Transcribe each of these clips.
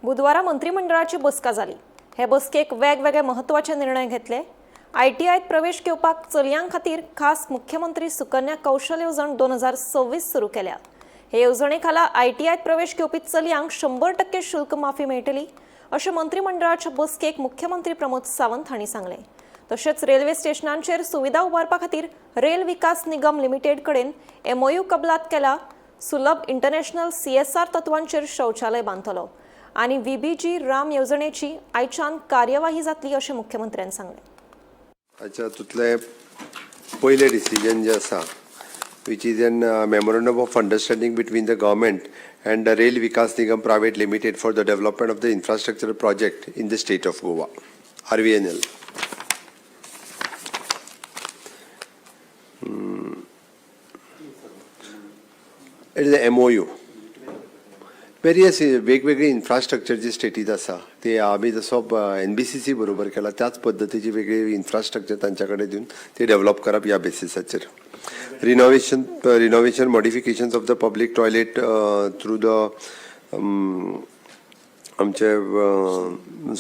बुधवारा मंत्रिमंडळाची बसका जाली. हे बसकेक वेगवेगळे म्हत्वाचे निर्णय घेतले. आयटीआयत प्रवेश घेवपाक चलयां खातीर खास मुख्यमंत्री सुकन्या कौशल येवजण 2026 सुरू केल्या. हे येवजणे खाला आयटीआयत प्रवेश घेवपी चलयांक 100% शुल्क माफी मेळटली अशें मंत्रिमंडळाच्या बसकेक मुख्यमंत्री प्रमोद सावंत हांणी सांगलें. तशेंच रेल्वे स्टेशनांचेर सुविधा उबारपा खातीर रेल विकास निगम लिमिटेड कडेन एमओयू कबलात केला. सुलभ इंटरनॅशनल सीएसआर तत्वांचेर शौचालय बांदतलो आनी व्हीबीजी राम येवजणेची आयच्यान कार्यवाही जातली अशें मुख्यमंत्र्यान सांगलें. अच्छा, तुतलें पयलें डिसिजन जें आसा, which is an memorandum of understanding between the government and the Rail Vikas Nigam Private Limited for the development of the infrastructure project in the state of Goa, RVNL. It is a MOU. Various वेगवेगळी infrastructure जी स्टेटीत आसा ते आमी जसो NBCC बरोबर केला त्याच पद्दतीची वेगळी इन्फ्रास्ट्रक्चर तांच्या कडेन दिवन ते डेव्हलप करप ह्या बेसिसाचेर. Renovation modifications of the public toilet through the आमचे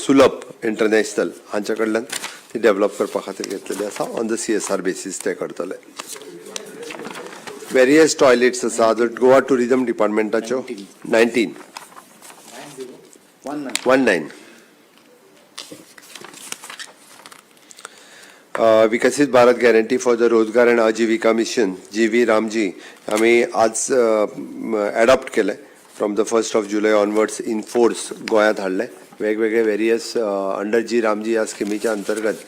सुलभ इंटरनॅशनल हांच्या कडल्यान ती डेव्हलप करपा खातीर घेतलेली आसा. On the CSR basis ते करतले. वेरियस टॉयलेट्स आसा Goa tourism डिपार्टमेंटाच्यो 19. 19. 19. Viksit Bharat guarantee for the Rozgar and Ajeevika mission, G V RAM G, आमी आज एडॉप्ट केलें. From the 1st of July onwards in force गोंयांत हाडलें. वेगवेगळे वेरियस अंडर जी रामजी ह्या स्किमीच्या अंतर्गत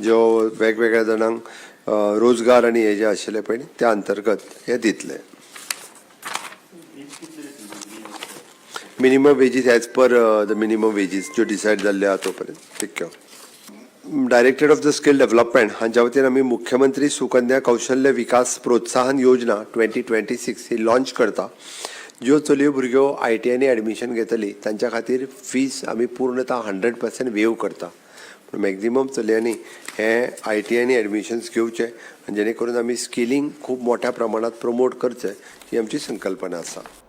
ज्यो वेगवेगळ्या जाणांक रोजगार आनी हे जे आशिल्ले पळय न्ही, त्या अंतर्गत हे दितले. Minimum wages as per the minimum wages ज्यो डिसायड जाल्ल्यो आहा तो पर्यंत तितक्यो. Directorate of the skill development हांच्या वतीन आमी मुख्यमंत्री सुकन्या कौशल्य विकास प्रोत्साहन योजना 2026 ही लॉन्च करता. ज्यो चलयो भुरग्यो आयटीआयनी एडमिशन घेतली तांच्या खातीर फीस आमी पूर्णतः 100% वेव करता. पूण मॅक्झिमम चलयांनी हे आयटीआयनी एडमिशन्स घेवचे आनी जेणे करून आमी स्किलींग खूब मोठ्या प्रमाणात प्रमोट करचें ही आमची संकल्पना आसा.